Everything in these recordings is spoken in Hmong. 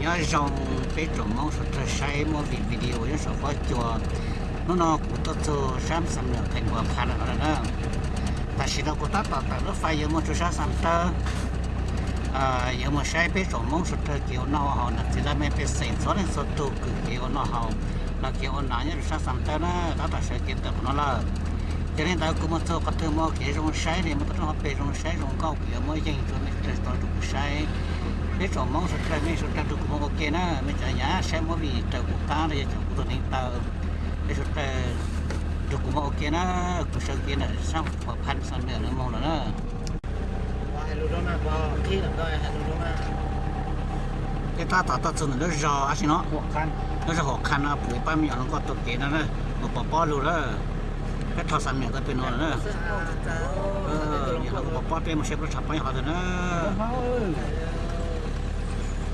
Nyob zoo peb tsoom Hmoob suav dlawg saib movie video nyob saum huab cua. Hnub no kuv tuaj txug sab Xam Nuam Qheem Huas Phas no lawm na. Tam sim no kuv tab tom tawm lub fais yuav mus rua sab Xam Tawb, yuav mus saib peb tsoom Hmoob suav dlawg kev ua noj ua haus, nam txiv laj mej pej xeem txhua leej txhua tug kws kev ua noj haus, los kev ua noj nyob rua sab Xam Tawb na, tab tom sawv kev tawm qhov no lawm. Yog li ntawd kuv mus txug qhov twg muaj kev zoo saib li, muaj toj roob hauv pes zoo saib zoo nkauj, kuv yuav muab yeej rua mej suav dlawg tau rua kuv saib. Peb tsoom Hmoob suav dlawg, mej suav dlawg rua kuv mus ua ke na, mej cov nyav saib movie raws kuv qab los yog cov kuv tug neev taw, mej suav dlawg rua kuv mus ua ke na, kuv sawv kev ntawm sab Huas Phas Xam Nuam no moog lawm na. Peb tab tom tuaj txug ntawm lub zog dab tsi no, lub zog Huas Kham no, pum pab me nyuam hluas nkauj taug kev no na, mus pov pob lug lawm. Peb thov Xam Nuam tau pem nuav lawm na. Nyuam hluas nkauj pov pob, peb mus saib puab tshav pob nyob qhov twg na.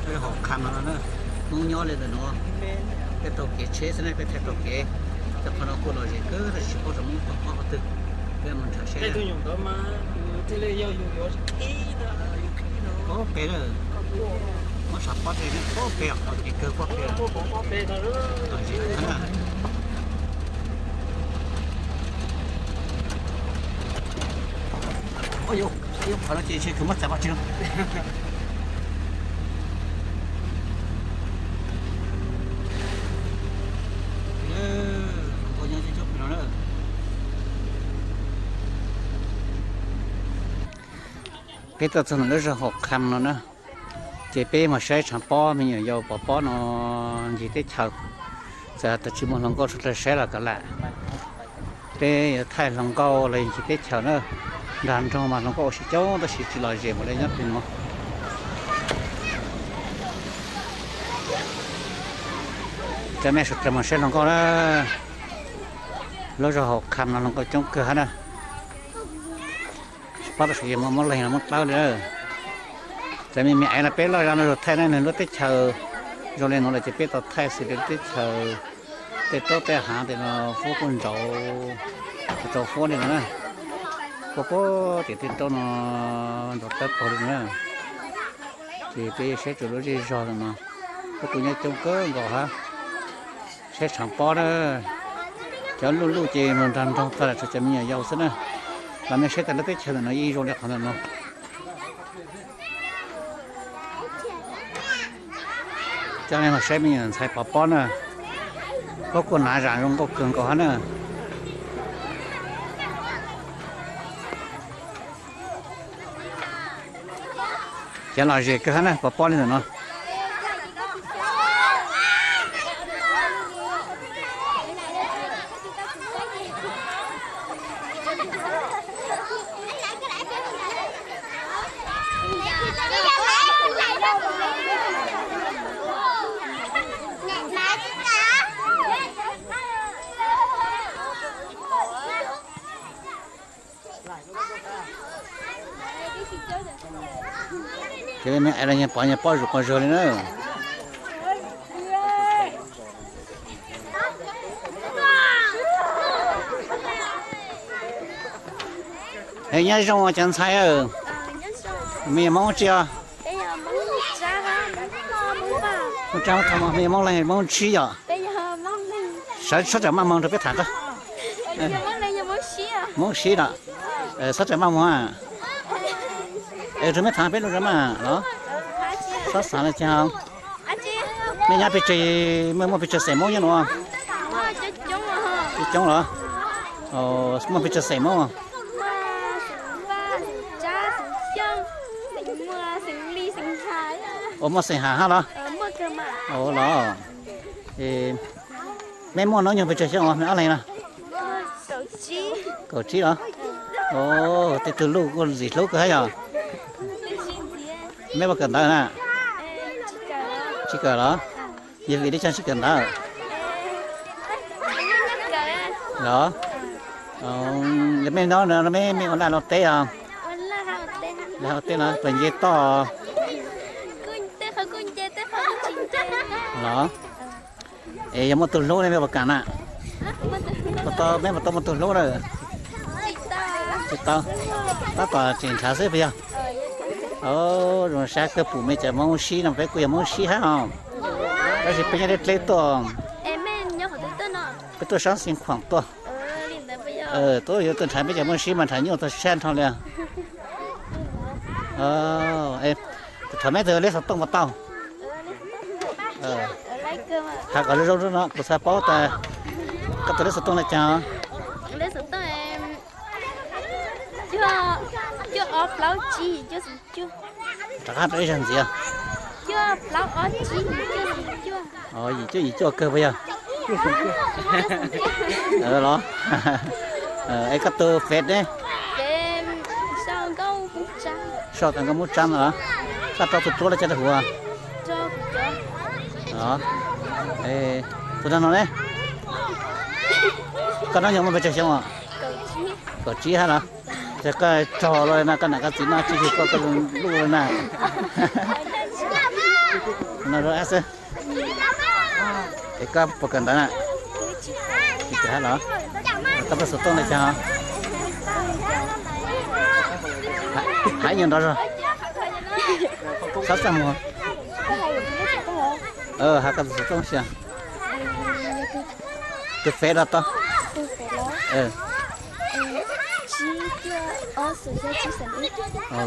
Lub zog Huas Kham no na, Hmoob nyob li ntawm nuav. Peb taug kev tsheb xwb na, peb thaij taug kev. Cov qhov no kuj lom zem kawg tab sis tsis paub xyov Hmoob pov pob qhov twg. Peb mus nrhav saib. Pob pem lawm, muab tshav pob teg pob pem, lom zem kawg pob pem. Lom zem kawg na. Ub, ub, qhov no ces ntshe kws muab txais pov tseg. Peb tuaj txug ntawm lub zog Huas Kham no na, ces peb mus saib tshav pob, me nyuam yaus pov pob no ncig teb chaws. Txawm tsis muaj hluas nkauj suav dlawg saib los kav liam, peb yuav thaij hluas nkauj los ncig teb chaws na. Nrag nroog mas hluas nkauj ua si coob tab sis tsis lom zem npaum li nyob pem nuav. Coj mej suav dlawg mus saib hluas nkauj na. Lub zog Huas Kham no hluas nkauj coob kawg hab na. Tsis paub tab sis yog muaj muab leeg los muab dlawb li. Txawm me me aiv los peb loj zog no thaij na, nwg lub teb chaws zoo li nuav lawm ces peb tau thaij xws li lub teb chaws tej roob tej haav tej no, huab kuj ntsaum, tsaus huab li no na. Puag puag tim tej roob no ntsaum tawb paug li no na. Ces peb saib tsuas lub zej zog ntawm no, huab kuj nyob coob kawg nkaus hab. Saib tshav pob na, cov luj luj ces nrag nroog tag lawm tshuav cov me nyuam yaus xwb na. Los mej saib tas lub teb chaws ntawm no yeej zoo li qhov ntawm no. Coj nej mus saib me nyuam ntxhais pov pob na, huab kuj hnav zam zoo nkauj kawg nkaus hab na. Cov lom zem kawg hab na, pov pob li ntawm no. Ces me me ais los nyias pov nyias pob zuj quas zog li na. Es nyob zoo cov ntxhais, mej yog Hmoob tsi os? Mej yog Hmoob leej, Hmoob tshib yom? Sawv sab tawm maj moog rua peb thaam koj. Hmoob sib los, sab tawm maj moog. Es rua mej thaam peb lug rua maj los. Xob xaav le caag. Mej nyob pes tsawg, muaj pes tsawg xeem Moob nyob nuav? Coob los? Muaj pes tsawg xeem Moob? Ua, muaj xeem Has hab los? Los, mej muaj noob nyoog pes tsawg xyoo os, mej ob leeg na? Kaum tsib los? Tej tug luj kuj ntxim hlub kawg hab yog. Mej puas kawm ntawv na? Tsis kawm los? Yog vim li caag tsis kawm ntawv? Los, mej nyob no mej ua laj ua teb os? Laj ua teb los puas nce toj? Los, es yog muaj tug hlub ne mej puas kam na? Mej puas tau muaj tug hlub na? Tsis tau, tab tom tseem nrhav xwb puas yog? Zoo sab kawg, pum me cov Hmoob sib no, peb kuj yog Hmoob sib hab os. Tab sis peb nyob deb dleb tuaj, peb tuaj sab Xeev Khuam tuaj. Tuaj yuav tuaj nrhav peb cov Hmoob sib mas nrhav nyuaj tag sab nrho li. Thov meb tus lej xov tooj puas tau? Has kom zoo zoo no kuv xav paub tas koj tus lej xov tooj le caag? Rov qab rau ib zaug ntxiv. Yim cuaj yim cuaj kawg puas yog? Los, es koj tus Face ne? Sau tas Nkauj Mub Tsab no los? Koj rau tus duab los cov rau huv? Tus no ne? Koj nub nyoog muaj pes tsawg xyoo os? Kaum tsib hab los? Ces koj raug luaj li no, koj nam koj txiv noj tsis yug koj, koj luj li na. No xwb. Es koj puas kawm ntawv na? Tsis kawm hab los? Koj tus xov tooj le caag? Has ib nyuag nrov zog. Txhob txaj muag. Has koj tus xov tooj xwb. Tus Face los tau.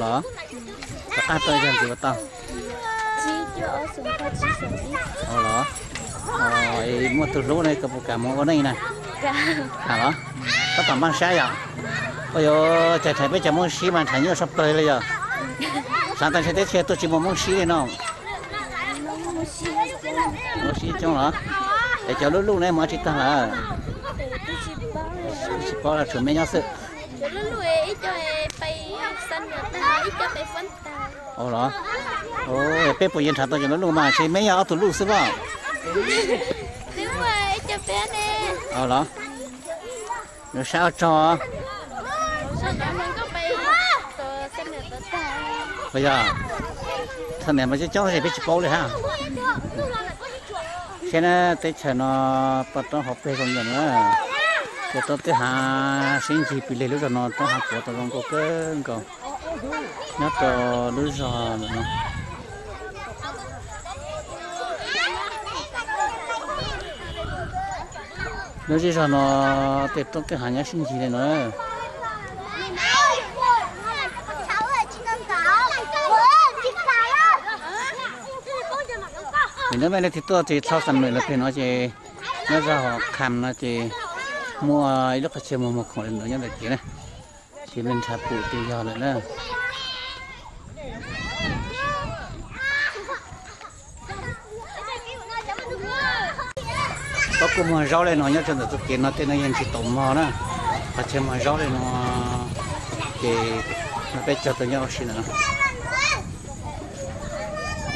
Los, rov qab rau ib zaug ntxiv puas tau? Los, muaj tug hlub ne, koj puas kam mus ua neej na? Has los, tab tom npaj sab yom. Ua yuav cas nrhav peb cov Hmoob sib mas nrhav nyuaj tshaj plaws li yog. Xav tas ntshe teb chaws tuaj tsis muaj Hmoob sib li no. Muaj sib coob los? Es cov luj luj ne mus tsis tag lawm? Tsis paub, tshuav meb nyob xwb. Los, peb puas yuav nrhav tau cov luj luj mas ntshe meb yog ob tug luj xwb pob. Los, yuav saib ua tsaug. Yog, thaum niam mas coob coob ces peb tsis paub li hab. Saib na, teb chaws no poj roob hauv pes zoo yam na. Ces roob twb hav sib ncig pis leg lub zog no, roob hav puav tau zoo nkauj kawg nkaus. Nyob rau lub zog ntawm no. Lub zej zog no tej roob tej hav nyob sib ncig li no. Nim no mej leej twg tuaj ces dlhau xam nwm lawm pem no ces nyob zog Kham no ces muaj ib lub qhov chaw muag muag khoom li no nyob ntawm kev na. Ces mej nrhav pum ces yog lawm na. Pab kuj muag zaub li no nyob rau ntawm txoj kev no, tej no yeej tsis tau mog na. Qhov chaw muag zaub li no ces no peb cog tau nyob ua si ntawm no.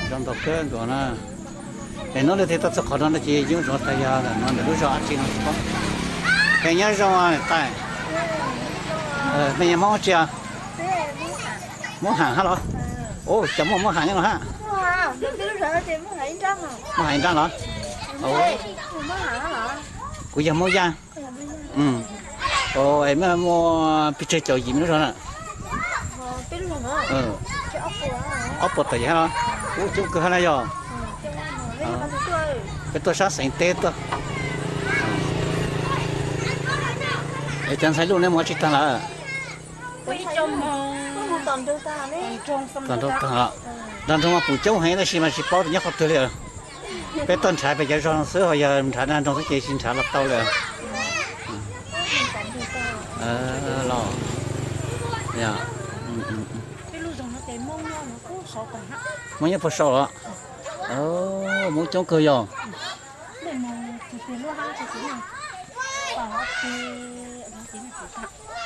Zaub ntau kawg nkaus na. Es nub lwg tes tuaj txog qhov no no ces yeej zoo tas yog ntawm no ntawm lub zos dab tsi no tsis paub. Es nyob zoo tais, mej yog Hmoob tsi? Hmoob Ham hab los? Ua cas muaj Hmoob Ham nyob no hab? Hmoob Ham ib nrab los? Kuv yog Hmoob Yaj. Es mej muaj pes tsawg caum yim mej lub zog na? Ob puas tawm yim hab los? Ua coob kawg hab na yog. Peb tuaj sab xeev teb tuaj. Es cov ntxhais luj neb mus tsis tag lawm? Tag nrho tag, nrog nroog mas pum coob heev tab sis mas tsis paub tias nyob qhov twg li. Peb tuaj nrhav pem cov zog no xwb, ho yog nrhav nrog nroog xwb ces tsis nrhav los tau li. Los, Hmoob nyob puag saum los? Hmoob coob kawg yog.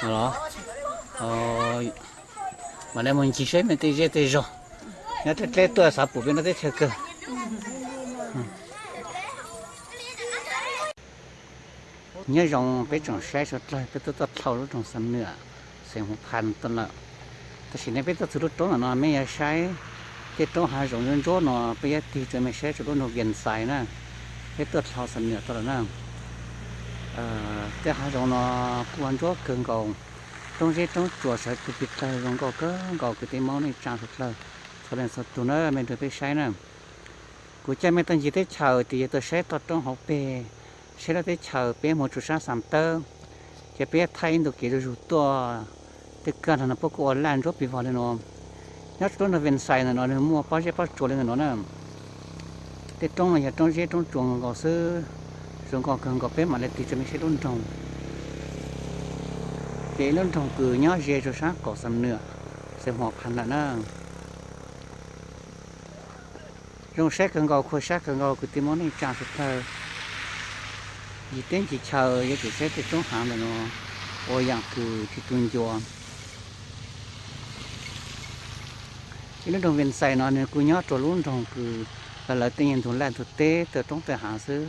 Los, mam li mus ncig saib mej tej zej tej zog. Nyob deb dleb tuaj xav pum peb no teb chaws kawg. Nyob zoo, peb tsoom saib suav dlawg, peb twb tuaj dlhau lub roob Xam Nwm, xeev Huv Phas tuaj lawm. Tam sim no peb tuaj txug lub roob ntawm no, mej yuav saib tej roob hav zoov ntsuab ntsuab no, peb yuav tig rau mej saib rau lub nroog Vias Xais na. Peb tuaj dlhau Xam Nwm tuaj lawm na. Tej hav zoov no kuj ua ntsuab kawg nkaus. Roob zeb roob tsuas sawv tus pis tawg zoo nkauj kawg nkaus kwv tij Hmoob neej tsa sawv dlawg txhua leej txhua tus na, mej nrog peb saib na. Kuv coj mej tuaj ncig teb chaws tias yog tuaj saib toj roob hauv peg, saib lub teb chaws peb mus tsuas sab Xam Tawb, ces peb thaij ib ntu kev zuj zus tuaj. Tej kag no puab kuj ua laj ntsuab plig vog li no. Nyob rau lub nroog Vias Xais ntawm no nws muaj pob zeb pob tsuas li ntawm no na. Tej roob no yog roob zeb roob tsuas nkaus xwb, zoo nkauj kawg nkaus, peb mam li tig rau mej saib lub nroog. Ces ib lub nroog kws nyob ze rau sab qaum Xam Nwm, xeev Huas Qhas lawm na. Zoo saib kawg nkaus, khuv saib kawg nkaus kwv tij Hmoob neej tsa sawv dlawg. Ncig teb ncig chaw yuav tsum saib tej roob hav ntawm no ua yaam kws tsis tu ncua. Ib lub nroog Vias Xais no nws kuj nyob rau lub nroog kws lawv tej nyuag ntug laj ntug teb tej roob tej hav xwb.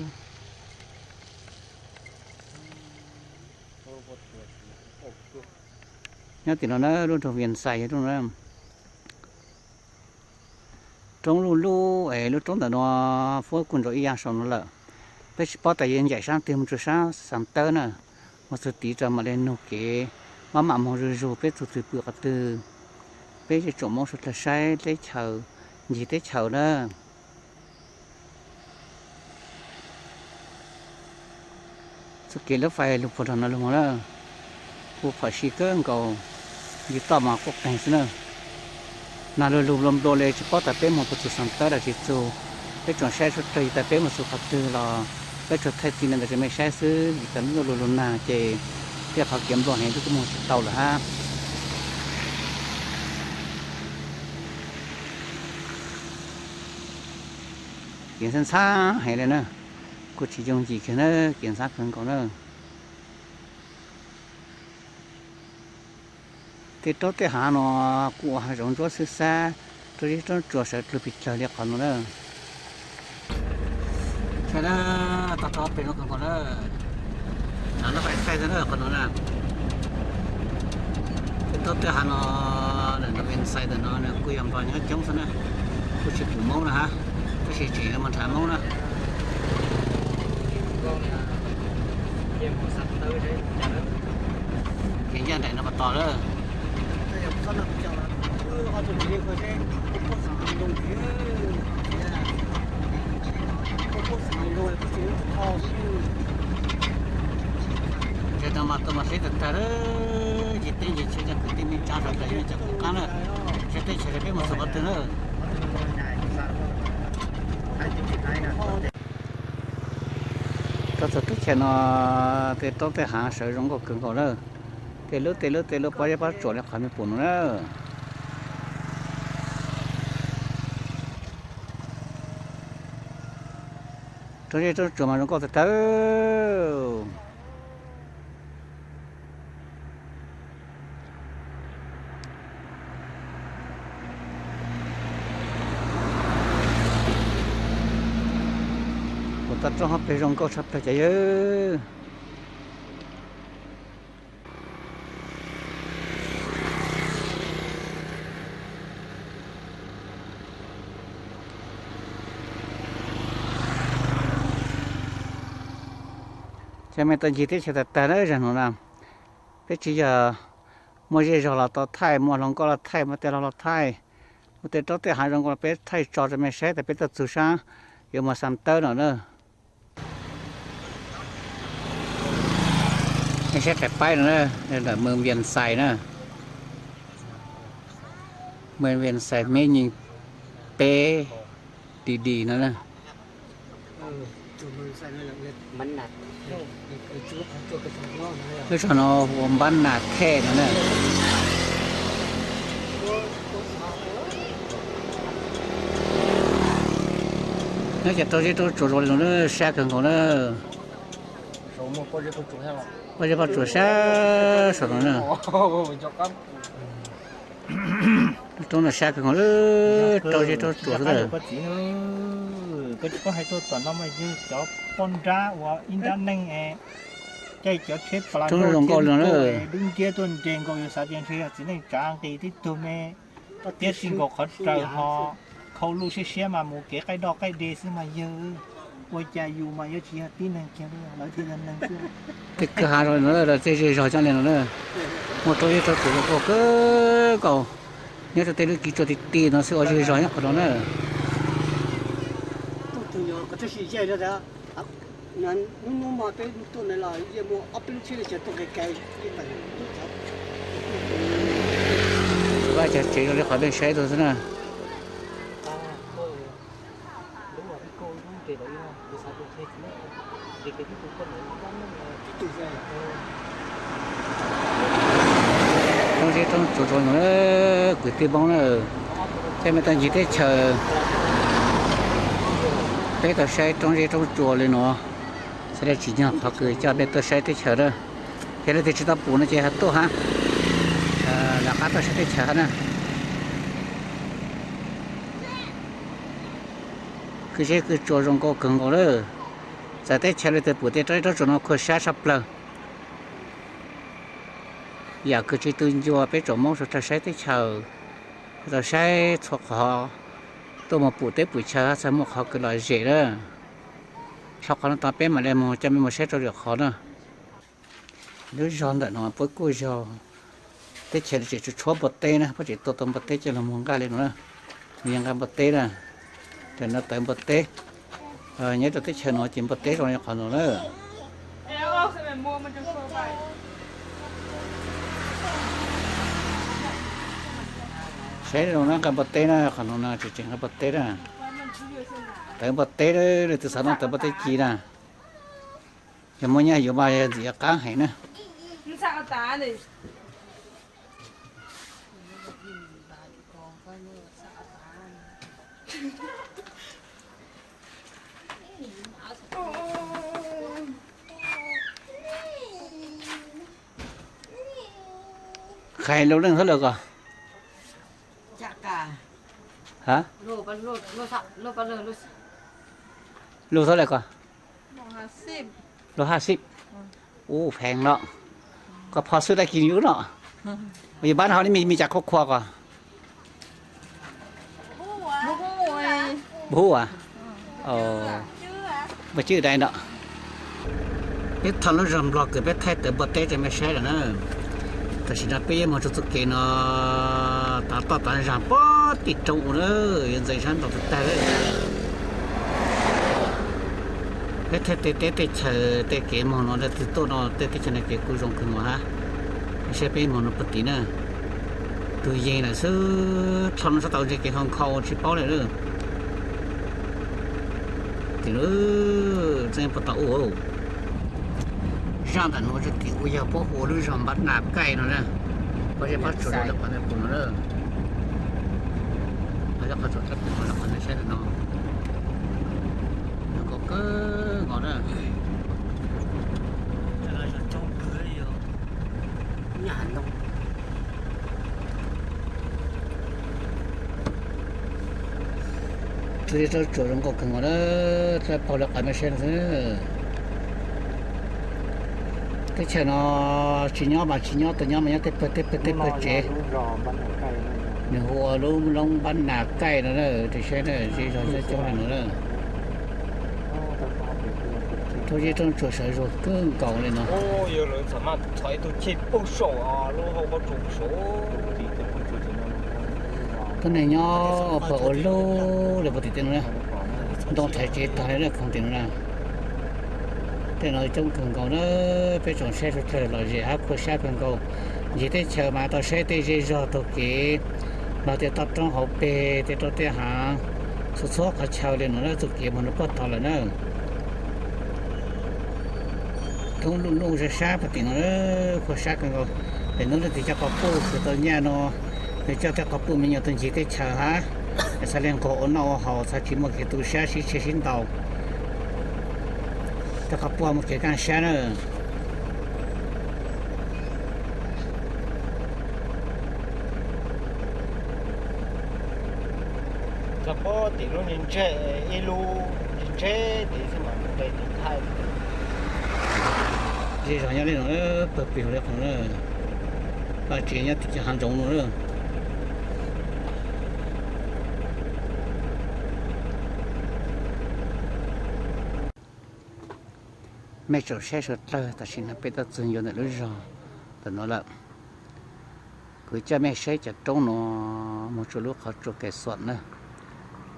Nyob tim no na, lub nroog Vias Xais yog lub no. Roob luj luj es lub roob ntawm no puab kuj ntsaum ib yaam saum no lawm. Peb tsis paub tas yuav ncaim sab twg mus rau sab Xam Tawb na, mus txug tid rau mam li nug kev, maj mam moog zuj zug peb txug twg pw qhov twg. Peb zej tsoom Moob sawv dlawg saib teb chaws, ncig teb chaws na. Txoj kev lub fais lug puag nram no lug moog na, kuj phom sij kawg nkaus, ncig toj mas quaj qeeg xwb na. Nag lug lug nplua nplua li tsis paub tas peb moog puas txug Xam Tawb los tsis txug. Peb tsoom saib suav dlawg tas peb moog txug qhov twg los peb tsuas thaij txij li ntawd rau mej saib xwb, vim tas lub ntuj lug lug nag ces tej qhov kev nplua heev twb moog tsis tau lawm hab. Kev ntxhab ntxhab heev li na, kuj tsis yooj yim kiag na, kev ntxhab kawg nkaus na. Tej roob tej hav no kuj ua hav zoov ntsuab xwb xab, roob zeb roob tsuas sawv dlawg pig dlawg li qhov no na. Tog roob peg zoo kawg nkaus na, qhov no na. Tej roob tej hav no, ntawm no Vias Xais ntawm no nws kuj yog Nplog nyob coob xwb na, kuj tsis pum Moob na hab, tab sis tseem yuav moog nrhav Moob na. Ces ncaj nraim no puas tos lawm. Ntawm no mas tuaj mas hleb tag tag lawm, ncig teb ncig chaw cov kwv tij neej tsa sawv dlawg yeej cov kuv qaab na, saib teb chaws peb mus txug qhov twg na. Tuaj txug teb chaws no, tej roob tej hav sawv zoo nkauj kawg nkaus na. Tej lub tej lub tej lub pob zeb pob tsuas li qhov mej pum no na. Roob zeb roob tsuas mas zoo nkauj tag tag. Kuv toj roob hauv peg zoo nkauj tshaj plaws cov yawg. Cov mej tau ncig teb chaws tag tag na, zag nuav na, peb tsis yog muaj zej zog los tau thaij, muaj hluas nkauj los thaij, muaj tej laug los thaij, muaj tej roob tej hav zoo nkauj los peb thaij tso rau mej saib tas peb tuaj txug sab yuav mus Xam Tawb no na. Mej saib qaim paib no na, ntawm Meej Vias Xais na, Meej Vias Xais meb nyeej peb di di no na. Lub zog no hu ua Npab Nas Thej no na. Nyob ces rau zeb rau tsuas zoo li no na, sab kawg nkaus na. Pob zeb pob tsuas sab saum no na. Roob no sab kawg nkaus, rau zeb rau tsuas xwb. Koj tsis paub hais tuaj tom no mas yog cov poj nrab uas ib nrab neej es caij cov tsheb plas zoo nkauj li no na, dub nciab tuaj nres nkaus, yus xav tias ntshe yog txiv neej tsav nqis tib tug me, tiab txij nkaus qhov raws ho khau luj siab siab mas mus kev qaij doj qaij de xwb mas yawg. Ua cas yus mas yuav tsis yog tib neeg kiag li, lawv thiaj yog neeg xwb. Tej kwj ha zoo li no lawm, tej zej zog coob li no na. Muaj roob zeb roob tsuas zoo nkauj kawg nkaus. Nyob rau tej lub kiv tsuas ti ti no xwb, ua zej zog nyob qhov no na. Vaj cov tsev zoo li qhov peb saib tau xwb na. Roob zeb roob tsuas zoo no, kwv tij Hmoob na, coj mej tuaj ncig teb chaws. Peb tuaj saib roob zeb roob tsuas li no, xav tias tsim nyog qhov kws coj mej tuaj saib teb chaws na. Yog leej twg tsis tau pum no ces ho tuaj hab, lawv qab tuaj saib teb chaws hab na. Kwj zeb kwj tsuas zoo nkauj kawg nkaus lawm. Txawm teb chaws leej twg pum tej roob zeb roob tsuas no khuam sab tshaj plawg. Yam kws tsis tu ncua peb tsoom Hmoob suav dlawg saib teb chaws, tau saib txhua qhov, tuaj mus pum teb pum chaw hab txhaj muaj qhov kws lom zem na. Dhau qhov no tod peb mam li mus coj mej mus saib rau lwm qhov na. Lub zog ntawm no puab kuj yog teb chaws tseem tshuav npua teb na, puab tseem tua tau npua teb coj los mus nqaj li no na. Nws yog nqaj npua teb na, tam no tawv npua teb. Nyob rau teb chaws no ces npua teb zoo li qhov no na. Saib zoo na, nqaj npua teb na, qhov no na tseem tseem nqaj npua teb na. Tawv npua teb, leej twg xav noj tawv npua teb ci na. Yog muaj nyaj yuav mas yog ntxim qab heev na. Qhais lug leej thab lawm ko. Lug thab lawm ko. Lug hab xib. Ub, pheej no. Koj pho xwb tag kis yus no. Yus pab no ho me cas khuv khua ko. Pub a? Pub cwj dai no. Peb thauj lub zog Nplog kws peb thaij tawv npua teb rau mej saib lawm na. Tam sim no peb yuav moog rua txuj kev no, tav toj tav zaag puag tim roob u na, yuav ntxeev sab ntoo tag tag lawm. Peb thaij tej teb tej chaw tej kev moog no, leej twg tuaj no tej teb chaws no kev kuj zoo kawg nkaus hab. Saib peb moog no puag tim na, tug yeeg lawm xwb, dlhau no sab tau ntseg kev hoo khau tsis paub le lawm. Tim lub txeeb puag tom u, zaaj ntawm nuav txuj tim u yog puab hu ua lub zog Npab Nas Kaij no na. Puab zeb pab tsuas rau lawv qhov ntawd pum no na. Qhov tsuas rau pum no, qhov ntawd saib ntawm no, zoo nkauj kawg nkaus na. Roob zeb roob tsuas zoo nkauj kawg nkaus na, txawj paug lawv qhov mej saib no xwb. Teb chaws no tsis nyob mas tsis nyob, tau nyob mas nyob tej pawg tej pawg tej pawg tsev. Nws hu ua lub loob Npab Nas Kaij no na, tes saib na, zej zog coob coob li no na. Roob zeb roob tsuas sawv zuag kawg nkaus li no. Tuab neeg nyob pawg ua lug le puag tim tej no na, ntoo thaiv tsev tag li na, khoom tim no na. Tej no coob kawg nkaus na, peb tsoom saib suav dlawg lom zem hab khuam sab kawg nkaus. Ncig teb chaws mas tau saib tej zej zog taug kev, nrog tej toj roob hauv peg, tej roob tej haav, txhua txhua qhov chaw li no na, txuj kev moog rua puag tod lawm na. Thoob luj nuj sab sab puag tim no, khuam sab kawg nkaus. Pem nuav leej twg coj quas puj tau nyaj no, nws coj tej quas puj me nyuam tuaj ncig teb chaws hab, txhad le nqug ua noj ua haus, txhad tsis muaj kev tu sab sib tsheej sib ntaus. Tej quas puj muaj kev kaaj sab na. Txog puag tim lub niag ntseg, ib lub ntseg tid xwb mas nqe tim thaij. Zej zog nyob li no, pawg plig li qhov na, vaj tsev nyob tim cov haav ntsoov no na. Mej tsoom saib suav dlawg, tam sim no peb tuaj txug ntua ntawm lub zog ntawm no lawm. Kuv coj mej saib cov roob no moog tsua lub qhov tsua Kais Xom na.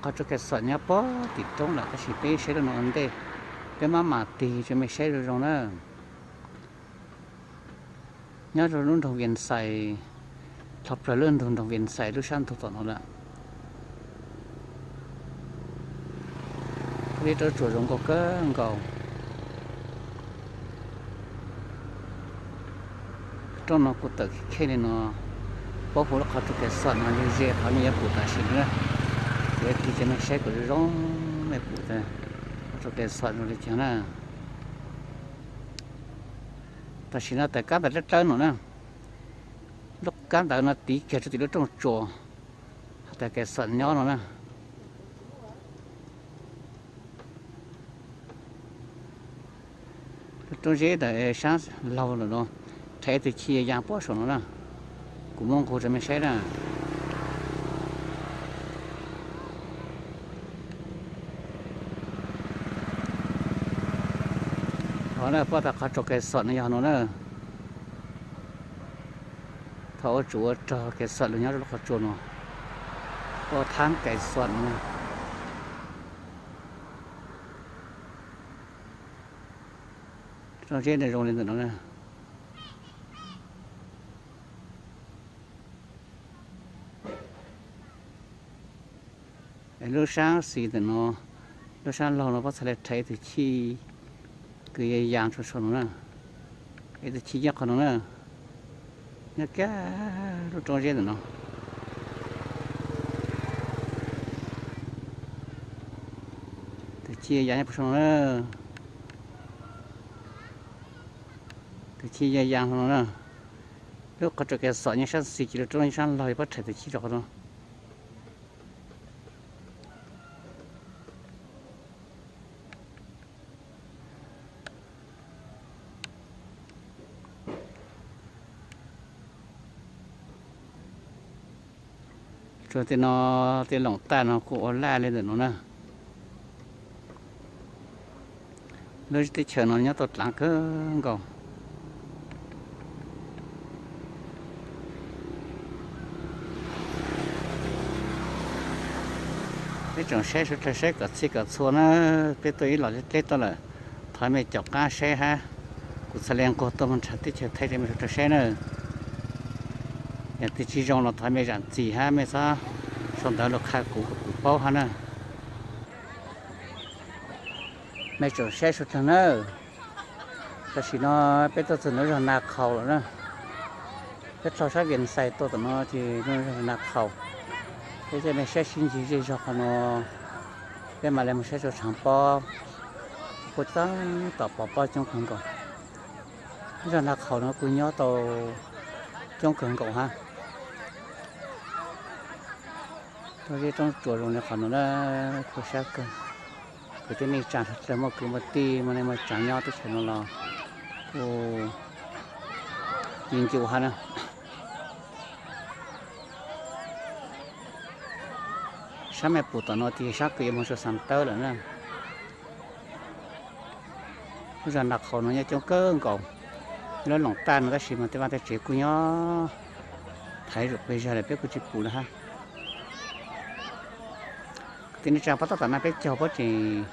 Qhov tsua Kais Xom nyob puag tim roob lawm, tab sis peb saib lub no ua ntej, peb maj mam tig rua mej saib zoo zoo na. Nyob rua lub nroog Vias Xais, dhau plawg lub ntug nroog Vias Xais lub sab ntug tom no lawm. Ib roob tsuas zoo nkauj kawg nkaus. Roob no kuv tawm kheej li no, puab hu lub qhov tsua Kais Xom no, ze ze qhov mej yuav pum tam sim no na. Kuv yuav tig rua mej saib kom zoo zoo, mej pum tas qhov tsua Kais Xom zoo le caag na. Tam sim no tawm kab ntawd dlawb dlawb no na, lub kab ntawd no tiv kiag rua tim lub rooj tsuas has tas Kais Xom nyob no na. Lub roob zeb ntawm saab laug lawm no, rhe ib tug chij ya puag saum no na. Kuv muab nqug rua mej saib na. Hov na, puab tas qhov tsua Kais Xom no yog no na. Thaum ua tsov ua rog Kais Xom lug nyob rua lub qhov tsua no, ua thaab Kais Xom no. Roob zeb ntawd zoo li ntawm no na. Es lub saab xis ntawm no, lub saab laug no puab txhaj le rhe ib tug chij kws ya ya tsua saum no na. Ib tug chij nyob qhov no na, nyob kiag lub roob zeb ntawm no. Tus chij ya ya puag saum no na. Tus chij ya ya no na. Lub qhov tsua Kais Xom nyob saab xis, ces lub roob nyob saab laug, puab rhe tus chij rua qhov no. Tsua tej no, tej loom taj no kuj ua laj le ntawm no na. Lub teb chaws no nyob tau dlaav kawg nkaus. Peb tsoom saib suav dlawg saib kom txhij kom txhua na, peb tuaj ib los dleb tuaj lawm, thov mej caum qaab saib hab, kuv txhaj le nqug tuaj moog nrhav teb chaws Thaib rua mej suav dlawg saib na. Yog twg tsis zoo los thov mej zaam txim hab mej txhob sau ntawv lug qha kuv kom kuv paub hab na. Mej tsoom saib suav dlawg na, tam sim no peb tuaj txug ntawm zog Nas Khaus lawm na. Peb dhau sab Vias Xais tuaj tom no ces zog Nas Khaus. Peb coj mej saib sib ntsig zej zog qhov no, peb mam le moog saib rua Tshaav Pob, kuj txav tom pov pob coob kawg nkaus. Zog Nas Khaus no kuj nyob tau coob kawg nkaus hab. Roob zeb roob tsuas zoo li qhov no na, kuj sab kawg. Kwv tij neej tsaa suav dlawg muaj kwv muaj tij muaj neej muaj tsaa nyob teb chaws no los kuj ncu ncu hab na. Saib mej pum tom no ces saab kws yuav moog rua Xaas Tawb lawm na. Lub zog Nas Khaus no nyob coob kawg nkaus. Lub loom taj no tab sis mas tej vaaj tej tsev kuj nyob thaiv zuj pes zog lawm peb kuj tsis pum lawm hab. Kwv tij neej tsaa pab tab tom no peb caug puab tseem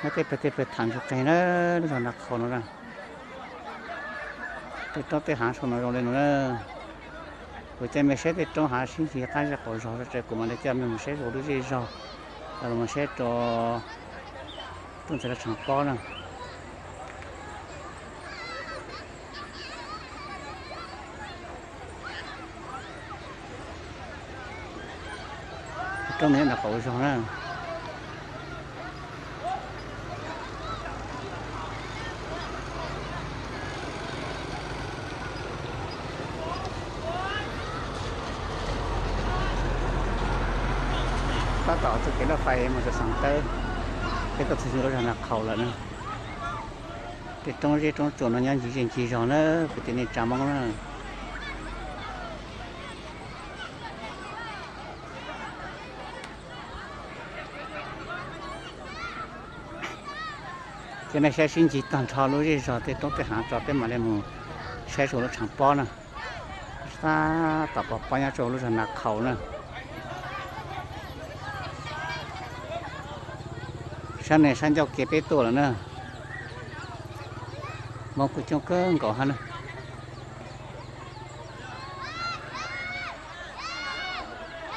nyob tej pawg tej pawg tham ntsuj qeeg na, lub zog Nas Khaus no na. Tej roob tej haav saum no zoo li no na. Kuv coj mej saib tej roob haav sib ntsig qaab zej qaum zog, kuv mam le coj mej mus saib dlua lub zej zog, los mus saib rua tuaj ntxeev rua Tshaav Pob na. Roob no nyob nram qaum zog na. Tab tom txoj kev laj fais mus rau Xeev Tawb, peb tuaj txog lub zos Nas Khaus lawm na. Tej roob zeb roob tsuas no nyob ncig zej ncig zog na, kwv tij neej tsa Hmoob na. Coj nej saib sib ncig tag nrho lub zej zog tej roob tej hav tso peb mam li mus saib rau lub tshav pob na. Sab tom pov pob nyob rau lub zos Nas Khaus na. Sab no sab ncauj kev peb tuaj lawm na. Hmoob kuj coob kawg nkaus hab na.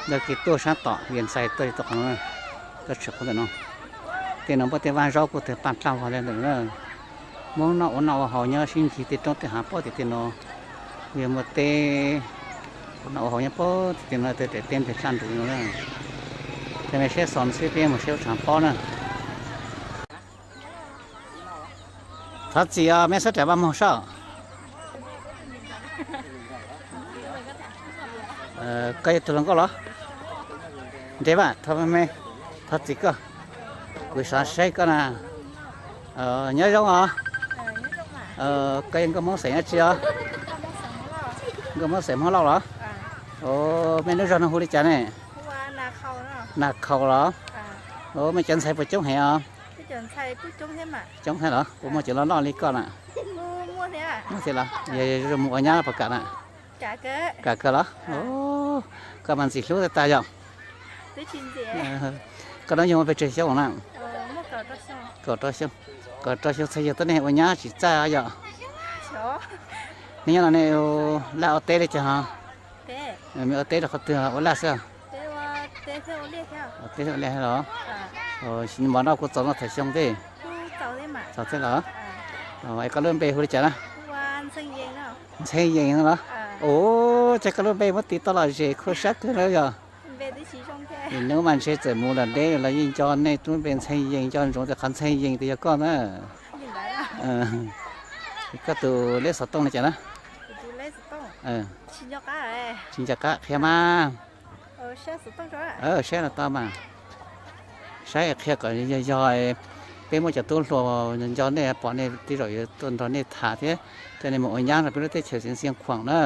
Ntawm kev tuaj sab tom Vias Ntxhais tuaj li tau qhov no, tuaj tshwm qhov ntawm no. Tej no npaj tej vaj zaub kuj tawg paj dlaj vog li ntawm no na. Hmoob noj ua noj ua haus nyob sib ncig tej roob tej hav pob tim tej no. Yog muaj teb ua noj ua haus nyob pob tim tej no, tej daim teb nteg dlaj nrus no na. Ces nej saib xov xwb peb mus saib lub tshav pob na. Thov txim os, meb xab ram vaj moog sab. Koj yog tus hluas nkauj los? Nres mas, thov me, thov txim koj, kuv xav saib koj na. Nyob zoo os. Koj yog nkauj Hmoob xeem dab tsi os? Nkauj Hmoob xeem Hmoob Lauj los? Mej lub zos no hu li cas ne? Nas Khaus los? Mej cov ntxhais puas coob heev os? Coob thiab los? Puas muaj cov loj loj li koj na? Thiab los? Yog mus ua nyab puas kam na? Kam kawg los? Koj mas ntxim hlub tag tag yom. Koj hnub nyoog muaj pes tsawg xyoo na? Kaum rau xyoo. Kaum rau xyoo txhais yog tuab neeg ua nyab tsis txawj yom. Hnub nyoog no nej laj ua teb li cas ho? Mej ua teb rau qhov twg, ua laj xwb? Ua teb ua laj los? Mov noj kuj txaus noj thaum xyoo tej? Txaus thiab los? Es koj lub npe hu li cas na? Ntxhee Yees no los? Ua cas koj lub npe muab tis tau lom zem khuj sab kawg na yog? Hnub mas ntshe txawm mus lawm deb los yeej nco nej lub npe Ntxhee Yees, nco ntsoov tias qhov Ntxhee Yees tias yog koj na. Koj tus leb xov tooj li cas na? Tsis nco qab qhia mas. Saib los tau mas. Saib qhia kom yog yog peb muaj cov tub hluas nco nej pom nej tej zaum yuav tuaj nrog nej tham thiab coj nej mus ua nyab rau peb lub teb chaws Xiav Xiaj Khuam na.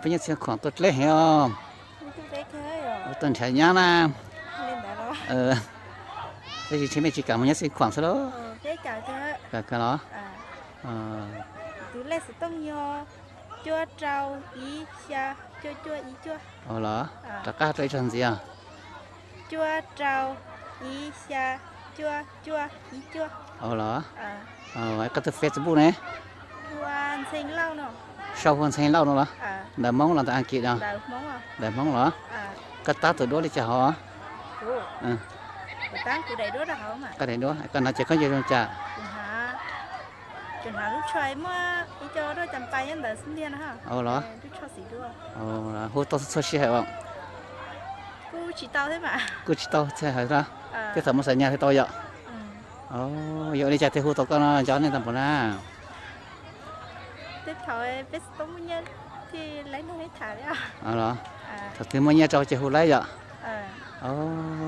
Peb nyob Xiaj Khuam tuaj dleb heev os. Tuaj nrhiav nyab na. Tab sis ntshe mej tsis kam mus nyob Xiaj Khuam xwb lauj. Los? Tus lej xov tooj yog cuaj rau ib xya cuaj cuaj ib cuaj. Los? Rov qab rau ib zaug ntxiv os. Cuaj rau ib xya cuaj cuaj ib cuaj. Los? Koj tus Facebook ne? Sau hu Ntxhee Lauj no los? Ntawv Hmoob los ntawv Askiv no? Ntawv Hmoob los? Koj tab tus duab li cas hauv? Koj daim duab, koj hnov ces koj nco zoo cas? Los? Hu tau txhua sij hawm os? Kuj tsis tau txhua hawm na. Tej thaum mus xam nyas thiaj tau yom? Yog ua li cas thiaj hu tau koj no nco nej tau npaum na? Los? Thaum twg muaj nyiaj rau ces hu laib yom?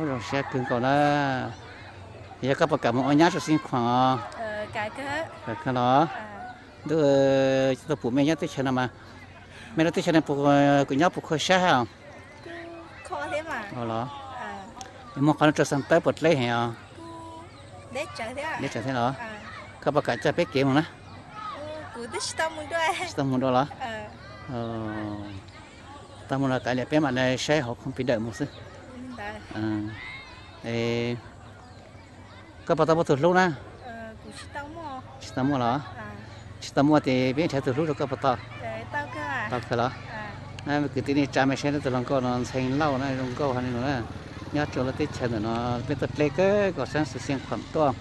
Zoo siab kawg nkaus na. Yog koj puas kam mus ua nyab rau Xiaj Khuam os? Los? Ntuj, tau pum mej nyob teb chaws no mas, mej lub teb chaws no puas, kuv nyob puas khuv sab hab? Los? Muaj qhov no rau Xeev Tawb puas dleb heev os? Deb tsawv thiab los? Koj puas kam coj peb kev mus na? Tsis tau mus dua los? Tau mus los kav liam peb mam li saib hauv khoom pis dawm mus xwb. Koj puas tau muaj tus hlub na? Tsis tau muaj los? Tsis tau muaj ces peb nrhiav tus hlub rau koj puas tau? Tau kawg los? Kwv tij neej tsa mej saib tus hluas nkauj no Ntxhee Lauj na, zoo nkauj hab li no na. Nyob rau lub teb chaws ntawm no peb tuaj dleb kawg nkaus sab Xeev Khuam tuaj.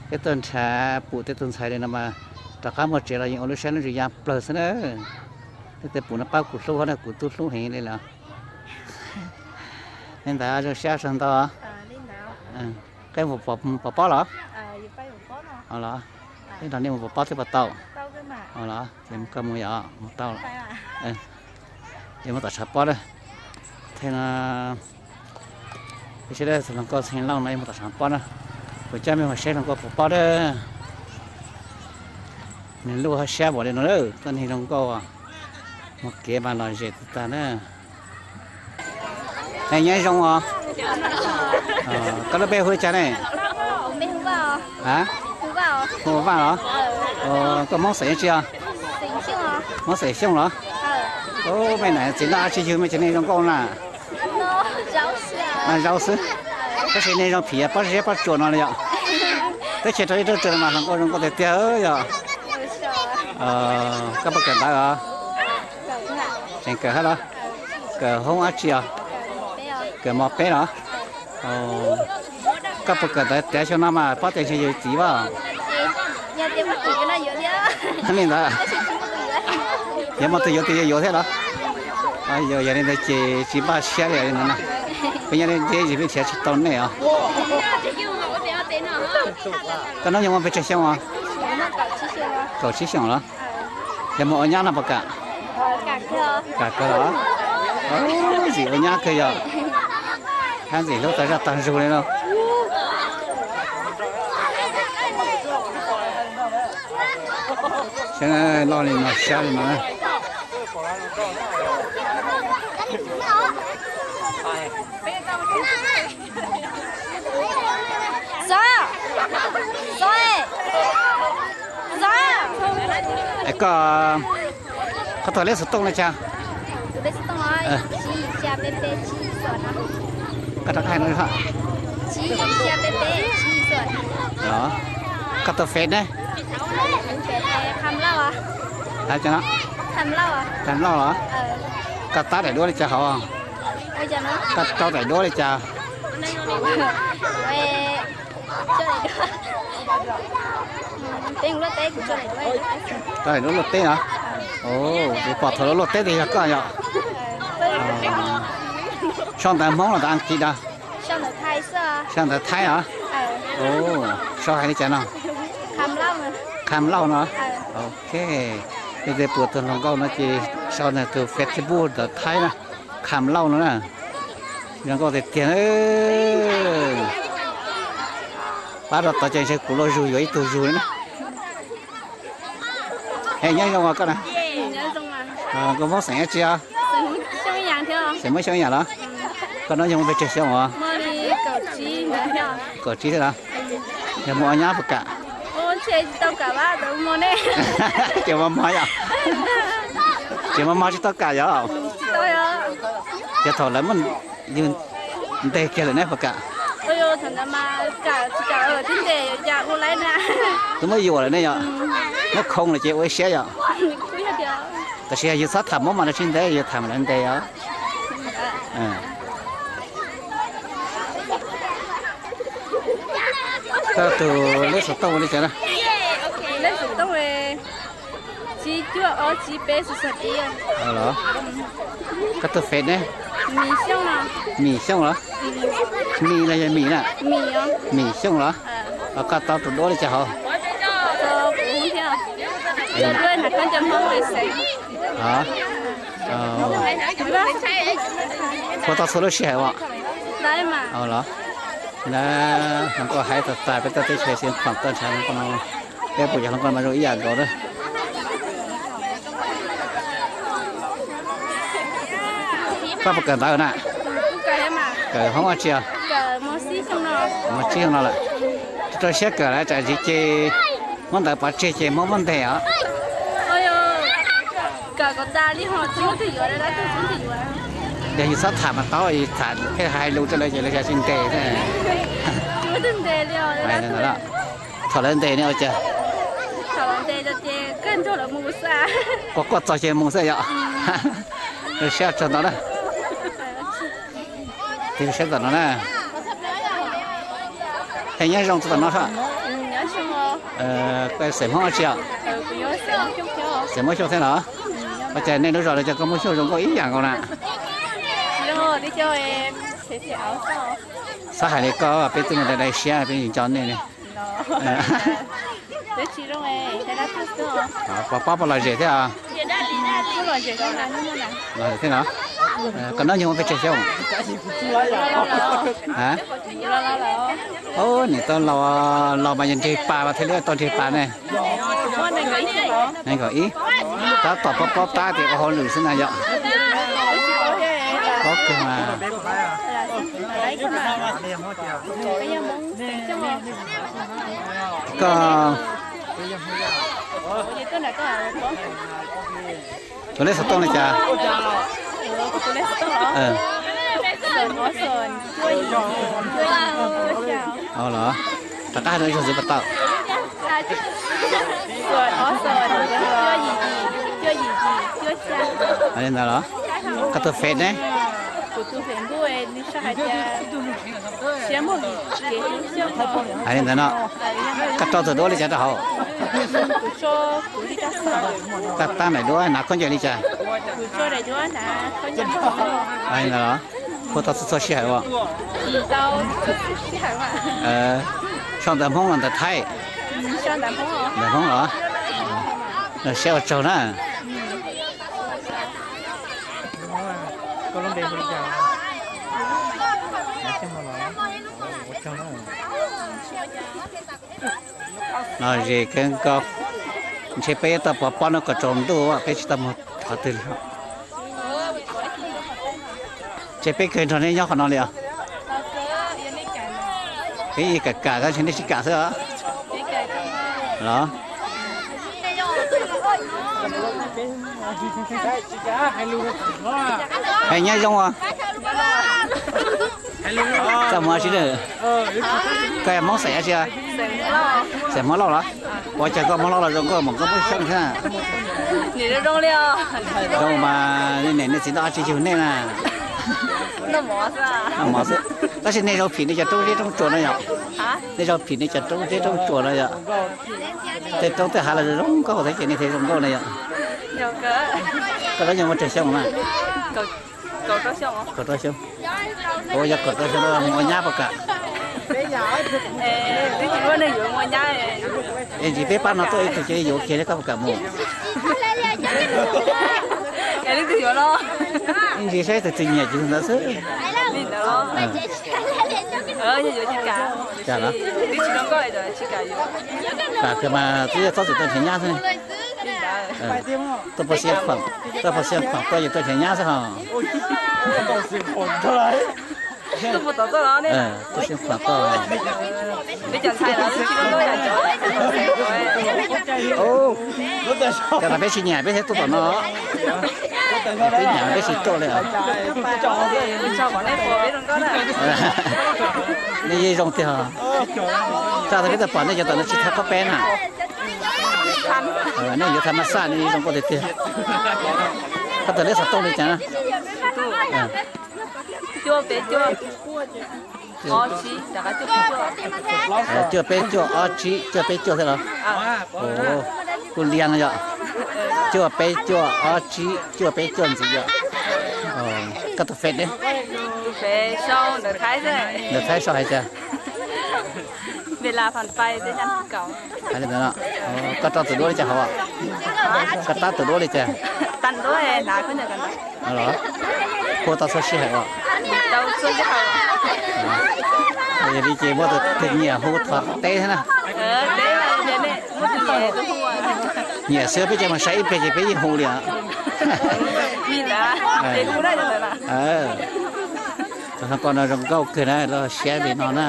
Peb tuaj nrhiav pum tej tug ntxhais li no mas rov qab muaj tsev los yeej ua lub siab lub ntsws ya plawg xwb na. Tej tug pum no pab kuv hlub hab na, kuv tub hlub heev li lawm. Li ntawd zoo siab tsaug ntau. Koj pom pob los? Los, peb nrog nej mus pom pob thiab puas tau? Los, ces koj mus yom, mus tau. Ces mus tom tshav pob na. Theej no, peb saib tus hluas nkauj Ntxhee Lauj no mus tom tshav pob na. Kuv coj mej mus saib hluas nkauj pom pob na. Nws lub hab siab npaum li no, tuab neeg zoo nkauj, mus kev mas lom zem tag tag na. Nyob zoo os. Koj lub npe hu li cas ne? A, Hu Vaj los? Koj Hmoob xeem tsi os? Hmoob xeem Xyooj los? Mej nam txiv noj dab tsi yug mej tsev neeg zoo nkauj na? Noj zaub xwb. Tab sis neeg zoo phim pob zeb pob tsuas no li yom. Teb chaws rau ib rau tsaws mas hluas nkauj zoo nkauj tiag tiag yom. Koj puas kawm ntawv os? Tseem kawm hab los? Kawm hoob dab tsi os? Kawm mos peb los? Koj puas kawm ntawv tiav xyoo no mas pob tias ntshe yuav txiv vaj. Li ntawd, yog muaj tug yuav tes yuav yuav thiab los? Yog li ntawd ces tsis npaj siab li no. Peb nyob deb deb zis peb nrhiav tsis tau nej os. Koj hnub nyoog muaj pes tsawg xyoo os? Kaum tsib xyoos los? Yog mus ua nyab no puas kam? Kam kawg los? Ntxim ua nyab kawg yog. Hab ntxim hlub tag zaj tag zug li no. Loj li no siab li no. Es koj, koj tus lej xov tooj li cas? Koj rov qab hais no. Koj tus fev ne? Tag Lauj los? Koj tab daim duab li cas hauv? Koj rau daim duab li cas? Rau daim duab luaj teb no. Kuv pom thaum luaj teb tias yog koj yom. Sau ntawv Hmoob los ntawv Askiv da? Sau ntawv Thaib os. Sau hais li cas no? Kham Lauj no. Ok. Yog tias pum tus hluas nkauj no ces sau ntawm tus Facebook ntawv Thaib na, Kham Lauj no na. Zoo nkauj tiag tiag. Pab rau tod ces ntshe kuv luaj zug yuav ib tug zug li na. Es nyob zoo os koj na. Koj Hmoob xeem dab tsi os? Xeem Hmoob Xyooj Yam los? Koj hnub nyoog muaj pes tsawg xyoo os? Kaum tsib thiab los? Yog mus ua nyab puas kam? Ces mos mos yom. Ces mos mos tsis tau kam yom. Ces thaum lawv muaj yug nteg kiag lawm ne puas kam? Twb muab yuam lawm ne yom. Muab khoo lawm ces ua ib siab yom. Tab sis yog yus txhob tham Hmoob mas lawv tsis ntes, yus tham lawv ntes os. Koj tus lej xov tooj ua li cas na? Lej xov tooj tsib cuaj ob tsib peb xus xos ib. Koj tus fev ne? Mim Xyooj los? Mim los yog Mim na? Mim Xyooj los? Koj tau tus duab li cas hauv? Puas tau txhua lub sij hawm os? Los, na, hluas nkauj hais tas tas peb tau teb chaws xeev Phom toj ntshav hluas nkauj no, peb puas yog hluas nkauj mas zoo ib yam nkaus na. Koj puas kawm ntawv na? Kawm hoob dab tsi os? Mos tsib xyoo no lawm. Rau siab kawm lawm tsam zim ces muab ntawv pov tseg ces Hmoob muab ntes os. Yog yus txhob tham mas tau, yus tham pheej hais lus rau lawv ces lawv xav tsis ntes. Thaum lawv ntes ne ua cas? Quaj quaj txog ces mus xwb yom. Rau siab txog ntawd na. Tig siab tom no na. Pheej nyob zoo txog tom no soj. Xeem Hmoob dab tsi os? Xeem Hmoob Xyooj thiab los? Ua cas nej lub zos no cov koj Hmoob Xyooj zoo nkauj ib yam nkaus na? Txhob hais li koj, peb twb mus dai dai siab peb nco nej ne. Pos pob puas lom zem thiab? Lom zem thiab no. Koj hnub nyoog muaj pes tsawg xyoo? Nim tau laus mas yog ntseg pas mas thiaj li tau ntseg pas ne. Nees nkaum ib. Tab tom pob pob tab tias ua hauj lwm xwb na yom. Pob kawg mas. Koj tus lej xov tooj li cas? Los, rov qab hais dua ib zaug ntxiv puas tau? Hais li ntawd los? Koj tus Face ne? Hais li ntawd no. Koj rau tus duab li cas rau hauv? Koj tab daim duab hnav khaub ncaws li cas? Hais li ntawd los? Hu tau txhua txhua sij hawm ua. Sau ntawv Hmoob los ntawv Thaib? Ntawv Hmoob los? Siab ua tsaug na. No ze kawg nkaus, ntshe peb yuav tau pov pob no kom tsaus ntuj peb tsis tau mus qhov twg li. Ces peb kawg nrog nej nyob qhov no li os. Peb yeej kam kam tab sis nej tsis kam xwb os. Los, hais nyob zoo os. Txaj muag tsis, koj Hmoob xeem dab tsi? Xeem Hmoob Lauj los? Ua cas koj Hmoob Lauj los zoo nkauj mas koj muaj xyoob thiab. Zoo mas nej niam nej txiv noj dab tsi yug nej na? Noj mov xwb. Tab sis nej zoo phim nej cov roob zeb roob tsuas no yom? Nej zoo phim nej cov roob zeb roob tsuas no yom? Tej roob tej hav los zoo nkauj thiab ces nej thiaj zoo nkauj no yom? Koj lub nyuag muaj tsawg xyoo na? Kaum rau xyoo. Ua yog kaum rau xyoo mus ua nyab puas kam? Es ntsis peb pab no tuaj ib tug cia li yuav kiag li koj puas kam mus? Ib ntsis saib tus twg nyiam ces tus ntawd xwb. Kam los? Kam kawg mas twb yog txhob txwm tuaj nrhiav nyab xwb. Tuaj pab xia pam, tuaj pab xia pam tuaj yog tuaj nrhiav nyab xwb hos. Tuaj xia pam tuaj. Cov no peb tsis nyiam peb thiaj tuaj tom no. Peb nyiam peb tsis tuaj li os. Nej yeej zoo tiag. Tsa tas peb tau pom nej cov tom no tsis thab qab peb na. Nej yuav tham mas xaj nej yeej zoo nkauj tiag tiag. Koj tus lej xov tooj li cas na? Cuaj peb cuaj ob tsib cuaj peb cuaj thiab los? Kuj liab no yom. Cuaj peb cuaj ob tsib cuaj peb cuaj ntxiv yom. Koj tus Face ne? Ntawv Thaib sau hais tias. Hais li ntawd no. Koj rau tus duab li cas hauv? Koj tab tus duab li cas? Hu tau txhua sij hawm os. Yog li ces muaj tus nyiam hu thov teb thiab na. Nyiam xwb peb cov mas saib ib pliag ces peb yeej hu li os. Tus no zoo nkauj kawg na, lub siab li no na.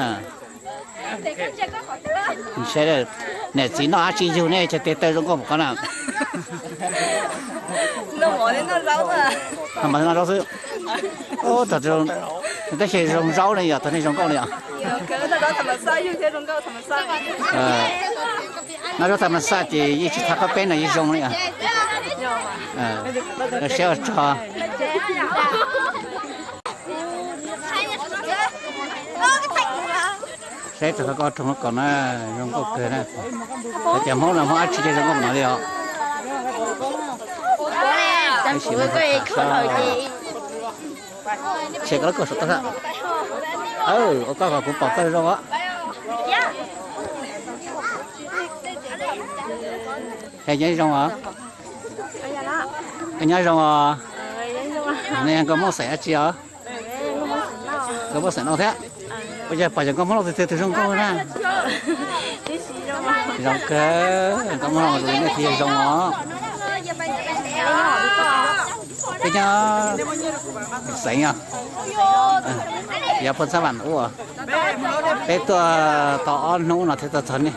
Saib niam txiv noj dab tsi yug nej cov tes taw zoo nkauj npaum ko na. Noj mov noj zaub xwb. Tab sis zoo zaub ne yom, thaum nej zoo nkauj ne yom. Noj zaub tham mas xaj ces yeej tsis thab qab peb no yeej zoo li os. Siab ua tsaug. Saib tus qhov ko roog ko na, zoo nkauj kawg na. Cov Hmoob no Hmoob dab tsi ces zoo nkauj no li os. Tab sis mas tham saib. Tshem koj lub kauj saum toj. Ua koj kom kuv pom koj zoo os. He nyob zoo os. Koj nyob zoo os. Nej nkauj Hmoob xeem dab tsi os? Nkauj Hmoob xeem Lauj thiab. Ua cas pom cov nkauj Hmoob Lauj twg twg tus zoo nkauj na? Zoo kawg, nkauj Hmoob Lauj tus nej twb yog zoo os. Peb nyob xeev os. Yog Phoos Xab Vam ub. Peb tuaj tau ob hnub no thiaj tuaj txog nej.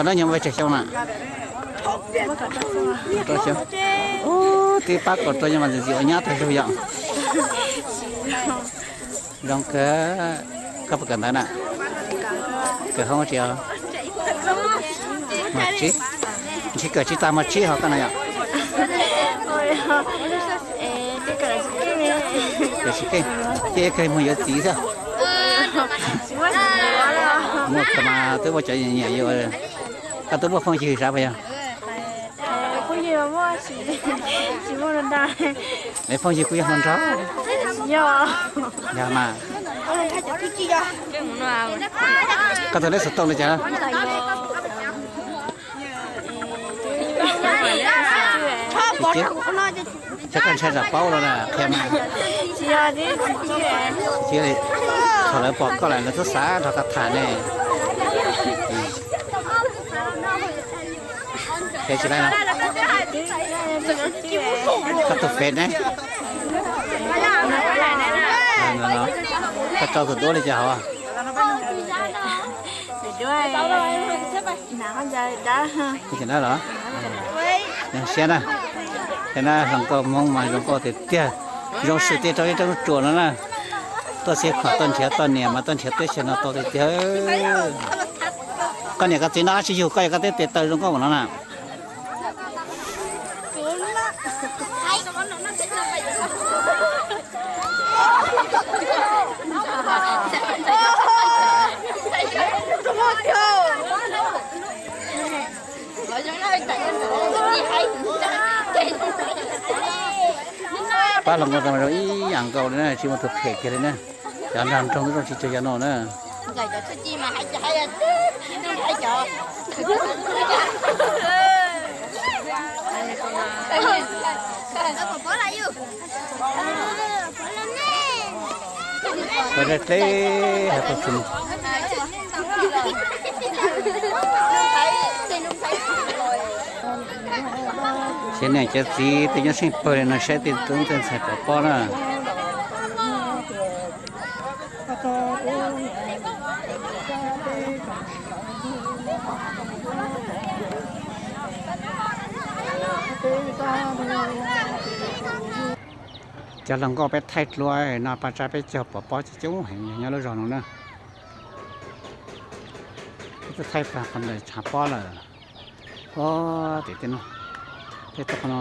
Nyob muaj pes tsawg xyoo na? Rau xyoo. Ub, twb pab kaum rau xyoo mas ntxim ntxim ua nyab tag zog yom. Zoo kawg. Koj puas kawm ntawv na? Kawm hoob tsi os? Mos tsib. Ntshe kawm tsis tag mos tsib ho koj na yom? Kawm tsis keej. Ces kawg mus yuav txiv xwb. Muaj kawg mas twb muaj cov nyiam yus. Koj twb muaj phooj ywg sab puas yog? Es phooj ywg kuj yog hluas nraug. Yog mas. Koj tus lej xov tooj li cas? Ces koj ntshai tsam paub los na, qhia mas. Thaum lawv pom koj lawm lawv twb xav nrog koj tham ne. Qhia tsis laij no. Koj tus fev ne? Koj rau tus duab li cas hauv? Tus duab los? Zoo siab na. Qhia na, hluas nkauj Hmoob mas zoo nkauj tiag tiag, zoo swm tiag rau ib roob ruam no na. Tuaj txhij khuam tuaj nrhiav tau niam mas tuaj nrhiav teb chaws no tau tiag tiag. Koj niam koj txiv no dab tsi yug koj es koj twb tes taw zoo nkauj npaum no na? Pab hluas nkauj zoo ib yam nkaus li na, tsis muaj tus phem kiag li na. Cov nraug nraug twb zoo tsis cuag cov no na. Cov dleb dleb hais tau tsis mus. Cov niam cov txiv twb nyob seej pawg li no saib tej tub tej ntxhais pov pob na. Cov hluas nkauj peb thaij dlua no pas tsa peb caug pov pob coob coob heev nyob lub zos no na. Peb twb thaij tag qhov ntawm tshav pob lawm. Pob tim tej no, tej tau qhov no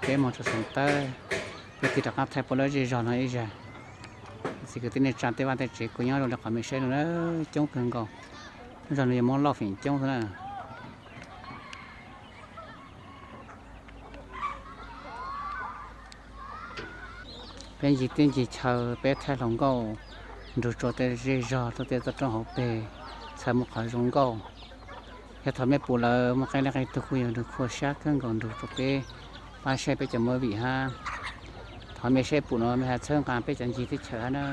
peb mus rau Xeev Tawb, peb tig rov qab thaij puab lub zej zog no ib zag. Txiv kwv tij neej tsa tej vaj tej tsev kuj nyob zoo li qhov mej saib no na, coob kawg nkaus. Lub zog no yog Hmoob Lauj feem coob xwb na. Peb ncig teb ncig chaw peb thaij hluas nkauj nrug rua tej zej zog rua tej toj roob hauv peg, txhawb muaj qhov zoo nkauj. Yog thaum mej pum lawm muaj qee leej qee tug kuj yog nrug khuam sab kawg nkaus nrug rua peb pab saib peb cov movie hab. Thaum mej saib pum no mej ho txhawb nqa peb cov ncig teb chaws hab na.